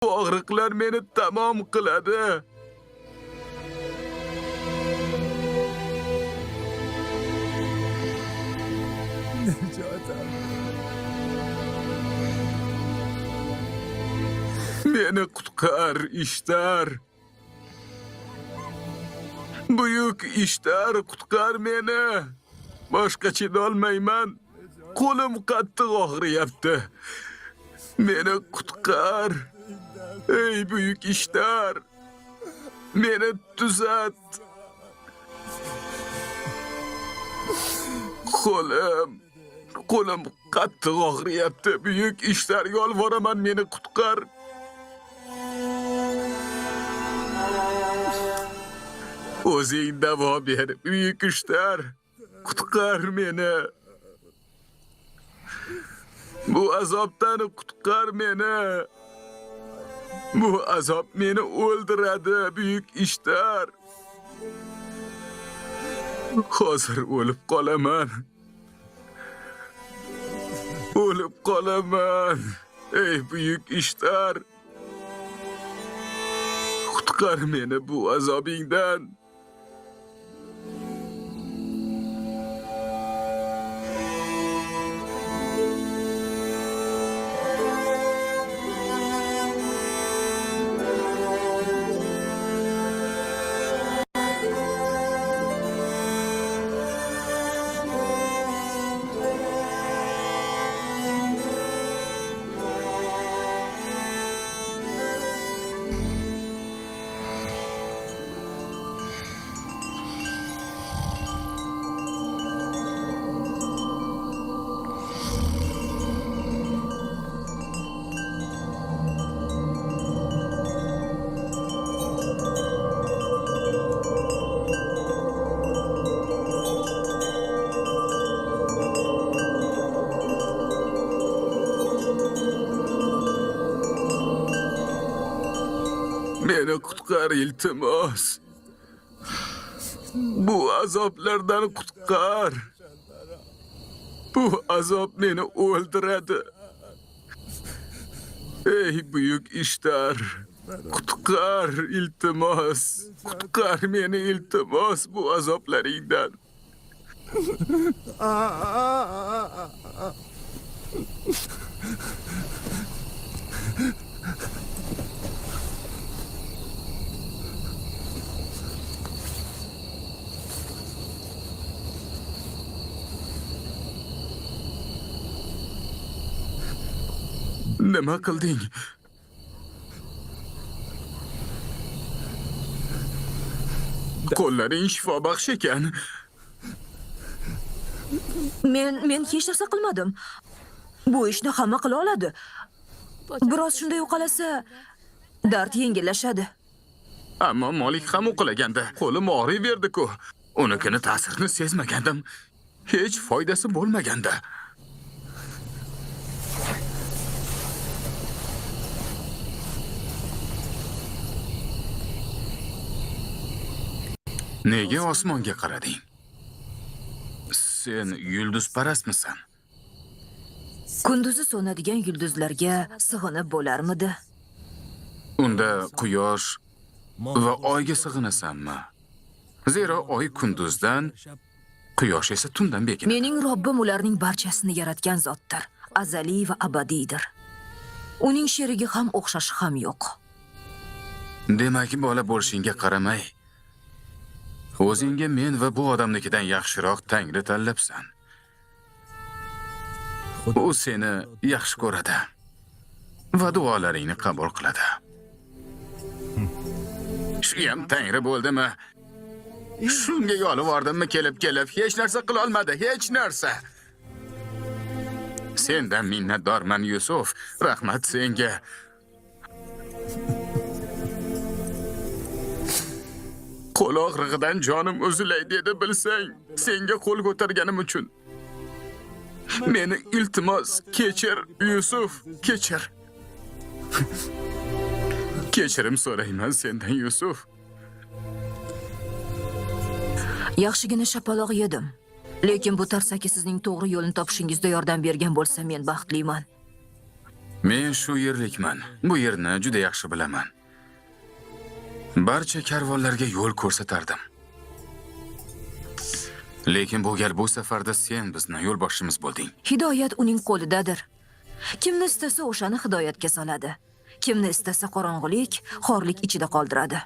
Bu og'riqlar meni tamom qiladi. Meni qutqar, Ishtar. Buyuk Ishtar, qutqar meni. Boshqa chidolmayman. Qo'lim qattiq og'riyapti. Meni qutqar. Ey buyuk Ishtar. Meni tuzat. Qo'lim, qo'lim qattiq og'riyapti. Buyuk Ishtar, yolvoraman, meni qutqar. O'zing davo ber, buyuk Ishtar. Qutqar meni. Bu azobdan qutqar meni. Bu azob meni o'ldiradi, buyuk Ishtar. Hozir o'lib qolaman. O'lib qolaman. Ey buyuk Ishtar. Qutqar meni bu azobingdan. Meni qutqar, iltimos. Bu azoblardan qutqar. Bu azob meni o'ldiradi. Ey buyuk Ishtar, qutqar, iltimos. Qutqar meni, iltimos, bu azoblaringdan. Nima qilding? Qo'llaring shifobaxsh ekan. Men hech narsa qilmadim. Bu ishni hamma qila oladi. Biroz shunday uqalasa, dard yengillashadi. Ammo Molik ham uqalaganda qo'lim og'riyverdi-ku. Unikini ta'sirini sezmagandim. Hech foydasi bo'lmaganda. Nega osmonga qarading? Sen yulduzparastmisan? Kunduzi so'nadigan yulduzlarga sig'inib bo'larmidi? Unda quyosh va oyga sig'inasanmi? Zero oy kunduzdan, quyosh esa tundan bekinadi. Mening Robbim ularning barchasini yaratgan zotdir. Azaliy va abadiydir. Uning sherigi ham, o'xshashi ham yo'q. Demak, bola bo'lishingga qaramay, o'zingga men va bu odamnikidan yaxshiroq Tangri tanlabsan. U seni yaxshi ko'radi va duolaringni qabul qiladi. Shu ham Tangri bo'ldimi? Shunga yolvordimmi kelib-kelib, hech narsa qila olmadi, hech narsa. Sendan minnatdorman, Yusuf. Rahmat senga. Qo'l og'rig'idan jonim uzilay dedi, bilsang, senga qo'l ko'targanim uchun. Meni iltimos kechir, Yusuf, kechir. Kechirim so'rayman sendan, Yusuf. Yaxshigina shapaloq yedim. Lekin bu tarsaki sizning to'g'ri yo'lni topishingizda yordam bergan bo'lsa, men baxtliman. Men shu yerlikman. Bu yerni juda yaxshi bilaman. Barcha karvonlarga yo'l ko'rsatardim. Lekin bu gal bu safarda sen bizni yo'lboshchimiz bo'lding. Hidoyat uning qo'lidadir. Kimni istasa o'shani hidoyatga soladi. Kimni istasa qorong'ulik, xorlik ichida qoldiradi.